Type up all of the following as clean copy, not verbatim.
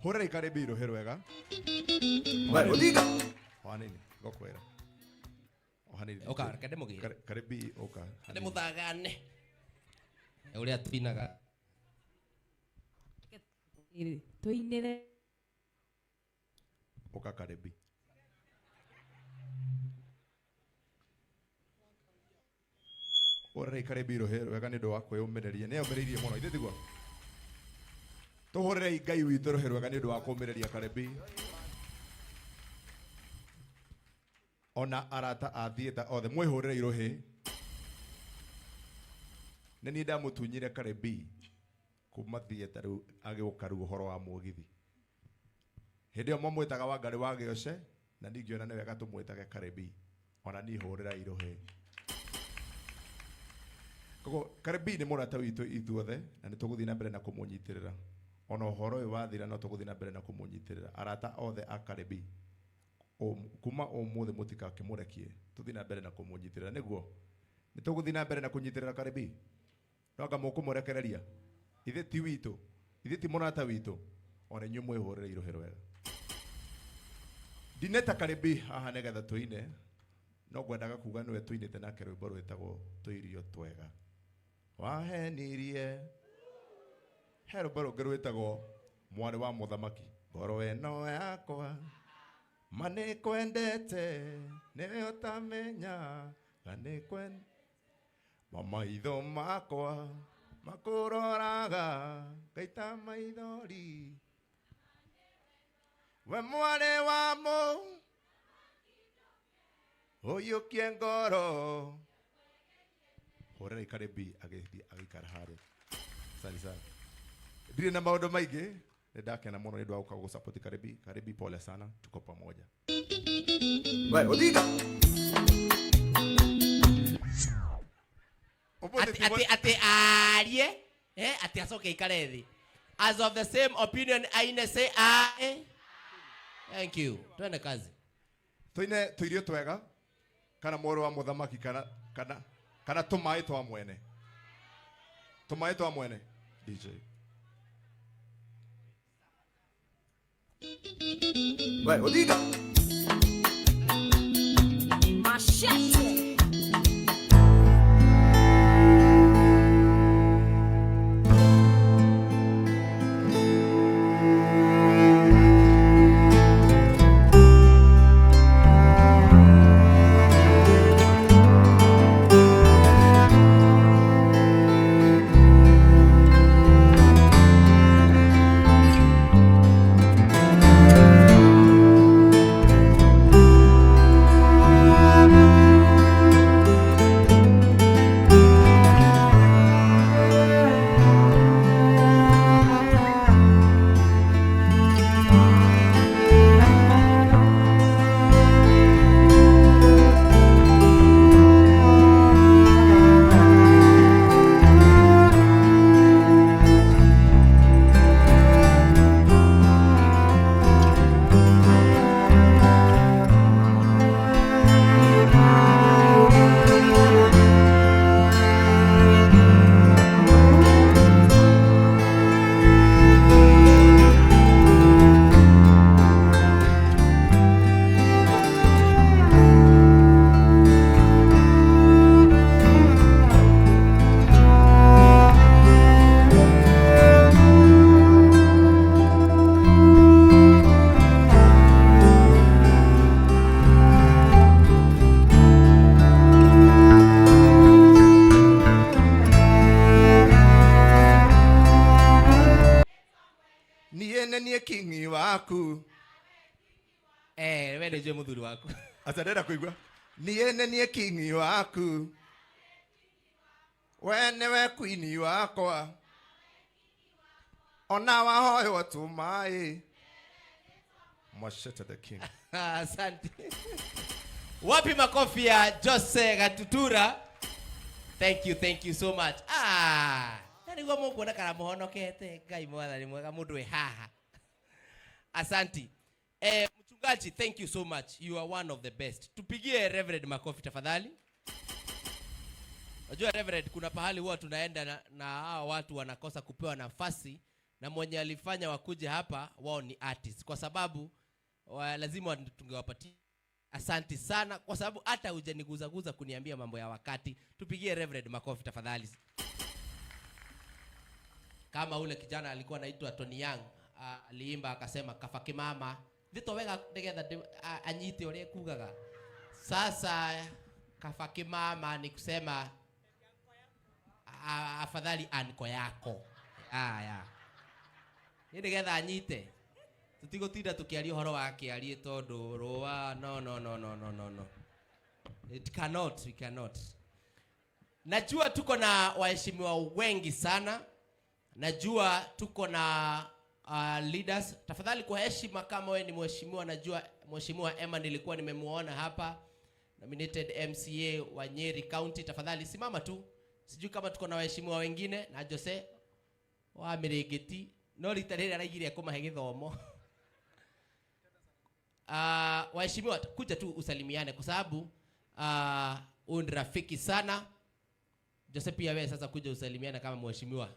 Hũrĩra ikarĩmbi rũhĩ rwega. O hanini ngũkwĩra. O hanini. Ũka, reke ndĩmũgĩre. Karĩmbi ũka. Ndĩmũthagane. Ũrĩa twinaga. Tũinĩre. Ũka karĩmbi. Hũrĩra ikarĩmbi rũhĩ rwega nĩ ũndũ wa kwĩyũmĩrĩria. Nĩ eyũmĩrĩirie mũno, ithe tiguo? Tũhũrĩrei Ngai witũ rũhĩ rwega nĩ ũndũ wa kũũmĩrĩria karĩmbi. Ona arata a theatre othe mwĩhũrĩrei rũhĩ. Nĩ niĩ ndamũtunyire karĩmbi kuma theatre rĩu agĩũka rĩu ũhoro wa mũgithi. Hĩndĩ ĩyo mwamwĩtaga Wangarĩ wa Gĩoce na niĩ ngĩona nĩ wega tũmwĩtage Karĩmbi. Ona niĩ hũrĩrai rũhĩ. Koguo Karĩmbi nĩ mũrata witũ ithuothe na nĩ tũgũthiĩ na mbere na kũmũnyitĩrĩra. Ona ũhoro ũyũ wathira no tũgũthiĩ na mbere na kũmũnyitĩrĩra. Arata othe a Karĩmbi kuma ũmũthĩ mũtikakĩmũrekie, tũthiĩ na mbere na kũmũnyitĩrĩra. Nĩguo? Nĩ tũgũthiĩ na mbere na kũnyitĩrĩra Karĩmbi? No anga mũkũmũrekereria? Ithe ti witũ? Ithe ti mũrata witũ? Ona inyuĩ mwĩhũrĩre irũhĩ rwega. Ndineta Karĩmbi haha nĩgetha tũine, no ngwendaga kuga nĩwe tũinĩte nake rwĩmbo rwĩtagwo Tũirio Twega. Wahenirie. He rwĩmbo rũngĩ rwĩtagwo Mwarĩ wa Mũthamaki. Ngoro ĩno yakwa ma nĩkwendete, nĩwe ũtamenya na nĩkwendete. Maitho makwa makũroraga ngaita maithori. We mwarĩ wa mũ ũiyũkie ngoro. Hũrĩra ikarĩmbi agĩthiĩ agĩikara harĩa. Asante sana. Ndirĩ na maũndũ maingĩ, nĩ ndakena mũno nĩ ũndũ wa gũka gũsupport Karĩmbi. Karĩmbi pole sana, tuko pamoja. We, Odinga. Ũmũthĩ Ati, ti ati, ati arie, ati acoke aikare thĩ. As of the same opinion aine say aye. Thank you. Twende kazi. Tuine tuirio twega kana mwarĩ wa mũthamaki kana tũmaĩ twa mwene. Tũmaĩ twa mwene. DJ. We, Odinga. Machete. Niĩ nĩ niĩ kingi waku. We nĩ njũĩ mũthuri waku. Aca ndĩrenda kũigua. Niĩ nĩ niĩ kingi waku. We nĩwe queen wakwa. Ona wahoywo tũmaĩ. Machete the king. Asante. Wapi makofi ya Jose Gatutura? Thank you, thank you so much. Na niguo mũkuona kana mũhonokete. Ngai mwathani mwega mũndũ wĩ haha. Asante. Mchungaji, thank you so much. You are one of the best. Tupigie Reverend makofi tafadhali. Unajua Reverend, kuna pahali huwa tunaenda na hawa watu wanakosa kupewa nafasi Na mwenye alifanya wakuje hapa wao ni artist, kwa sababu lazima tungewapatia asanti sana, kwa sababu hata hujaniguzaguza kuniambia mambo ya wakati. Tupigie Reverend makofi tafadhali. Kama ule kijana alikuwa anaitwa Tony Young, aliimba akasema kaba kimama thito wega nigetha anyite uria kugaga. Sasa kaba kimama ni kusema afadhali anko yako. Aya, ni nigetha anyite, tutigotinda tukiaria uhoro wa kiarie tondu rũa. No, no, no, no, no, no, no, it cannot, we cannot. Najua tuko na waheshimiwa wengi sana, najua tuko na leaders. Tafadhali kwa heshima, kama wewe ni mheshimiwa, najua Mheshimiwa Emma nilikuwa nimemuona hapa, nominated MCA wa Nyeri County, tafadhali simama tu. Sijui kama tuko na waheshimiwa wengine na Jose wa Miringiti, no rita rĩrĩ araigire kũmahe gĩthomo. Waheshimiwa, kuja tu usalimiane kwa sababu huyu ni rafiki sana. Jose, pia wewe sasa kuja usalimiane kama mheshimiwa.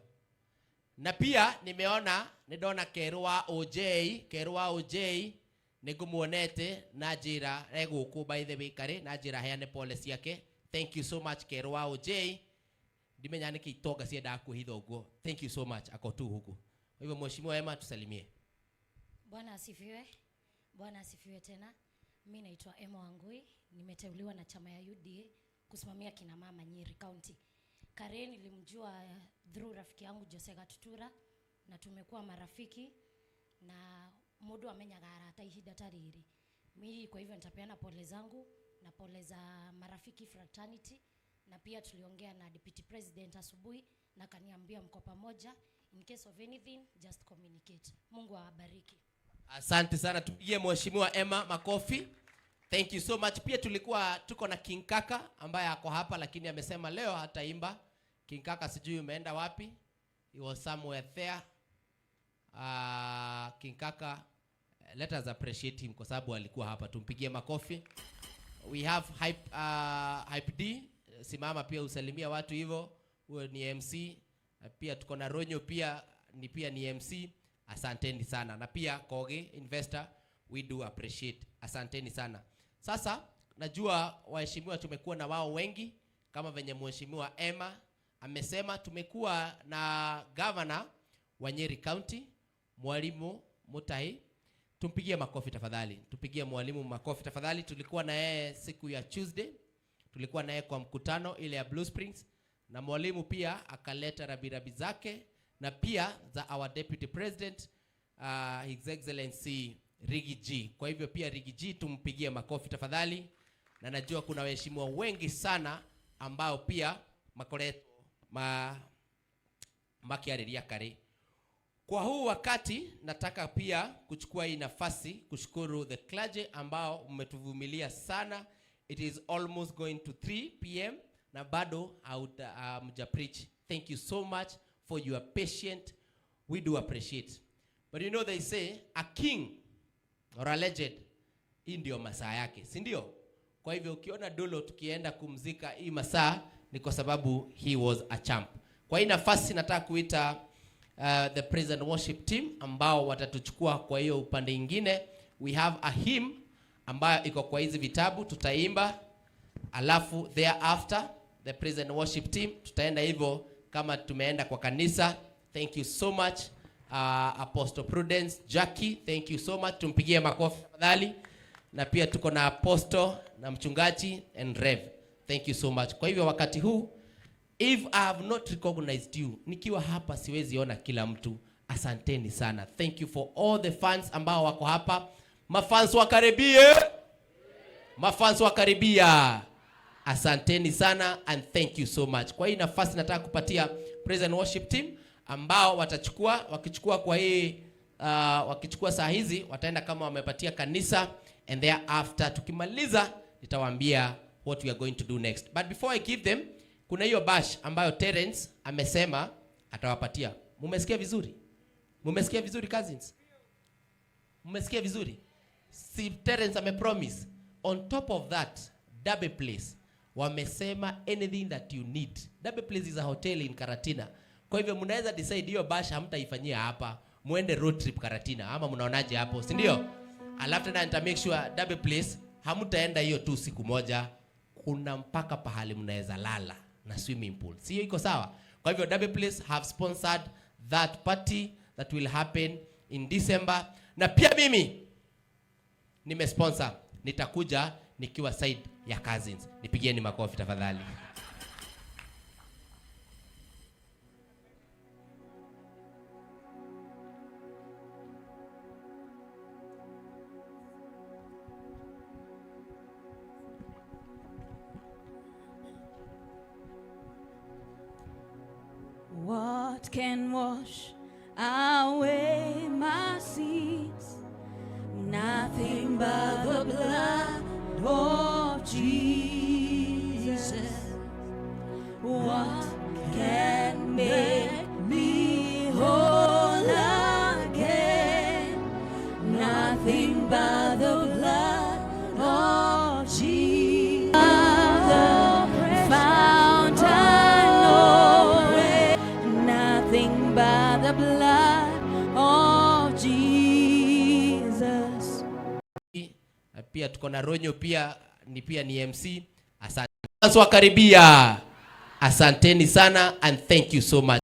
Na pia nimeona nindona Keru wa OJ, Keru wa OJ ningumuonete na njira egũkũ, by the way, kari na njira heane pole ciake. Thank you so much, Keru wa OJ. Ndimenya nĩkĩ itonga ciendaga kwĩhitha ũguo. Thank you so much, ako tu huku. Kwa hivyo Mheshimiwa Emma, tusalimie. Bwana asifiwe. Bwana asifiwe tena. Mi naitwa Emma Wangui, nimeteuliwa na chama ya UDA kusimamia kina mama Nyeri County. Karen nilimjua through rafiki yangu Jose Gatutura na tumekuwa marafiki na mundu amenyaga arata ihinda ta riri. Mi kwa hivyo nitapeana pole zangu na pole za marafiki fraternity, na pia tuliongea na deputy president asubuhi na kaniambia mko pamoja, in case of anything just communicate. Mungu awabariki. Asante sana, tupigie Mheshimiwa Emma makofi. Thank you so much. Pia tulikuwa tuko na King Kaka ambaye ako hapa lakini amesema leo hataimba. King Kaka, sijui umeenda wapi? He was somewhere there. King Kaka, let us appreciate him kwa sababu alikuwa hapa. Tumpigie makofi. We have Hype D, simama pia usalimia watu hivyo. Huyo ni MC. Na pia tuko na Ronyo, pia ni MC. Asanteni sana. Na pia Koge Investor, we do appreciate. Asanteni sana. Sasa najua waheshimiwa tumekuwa na wao wengi kama venye Mheshimiwa Emma amesema, tumekuwa na governor wa Nyeri County, Mwalimu Mutahi. Tumpigie makofi tafadhali. Tupigie mwalimu makofi tafadhali. Tulikuwa na yeye siku ya Tuesday. Tulikuwa na yeye kwa mkutano ile ya Blue Springs, na mwalimu pia akaleta rabirabi zake na pia za our deputy president, His Excellency Riggy G. Kwa hivyo pia Riggy G tumpigie makofi tafadhali, na najua kuna waheshimiwa wengi sana ambao pia makoretwo ma makiarĩria karĩ. Kwa huu wakati nataka pia kuchukua hii nafasi kushukuru the clergy ambao mmetuvumilia sana. It is almost going to 3 p.m. na bado hamja preach. Thank you so much for your patient. We do appreciate. But you know they say a king or a legend, hii ndio masaa yake, si ndio? Kwa hivyo ukiona Dolo tukienda kumzika hii masaa ni kwa sababu he was a champ. Kwa hii nafasi nataka kuita the praise and worship team ambao watatuchukua kwa hiyo upande ingine. We have a hymn ambayo iko kwa hizi vitabu tutaimba, alafu thereafter the praise and worship team tutaenda hivyo kama tumeenda kwa kanisa. Thank you so much, Apostle Prudence Jackie, thank you so much. Tumpigie makofi tafadhali. Na pia tuko na Apostle na mchungaji and Rev. Thank you so much. Kwa hivyo wakati huu, if I have not recognized you, nikiwa hapa siwezi ona kila mtu. Asanteni sana. Thank you for all the fans ambao wako hapa. Mafans wakaribie. Mafans wakaribia. Asanteni sana and thank you so much. Kwa hii nafasi nataka kupatia praise and worship team ambao watachukua, wakichukua kwa hii wakichukua saa hizi wataenda kama wamepatia kanisa, and thereafter tukimaliza nitawaambia what we are going to do next. But before I give them, kuna hiyo bash ambayo Terence amesema atawapatia. Mumesikia vizuri? Mumesikia vizuri, cousins? Mumesikia vizuri? Si Terence amepromise. On top of that, Derby Place wamesema anything that you need. Derby Place is a hotel in Karatina. Kwa hivyo mnaweza decide hiyo bash hamtaifanyia hapa, muende road trip Karatina, ama mnaonaje hapo, si ndio? Alafu tena nita make sure Derby Place hamtaenda hiyo tu siku moja, kuna mpaka pahali mnaweza lala na swimming pool, sio? Iko sawa? Kwa hivyo Derby Place have sponsored that party that will happen in December, na pia mimi nimesponsor, nitakuja nikiwa side ya cousins. Nipigieni makofi tafadhali. What can wash away my sins? Nothing but the blood of Jesus. What can make me whole again? Nothing but the blood of Jesus. The fountain of nothing but the blood of Jesus. Na pia tuko na Ronyo pia ni MC. Asante. Wakaribia. Asanteni sana and thank you so much.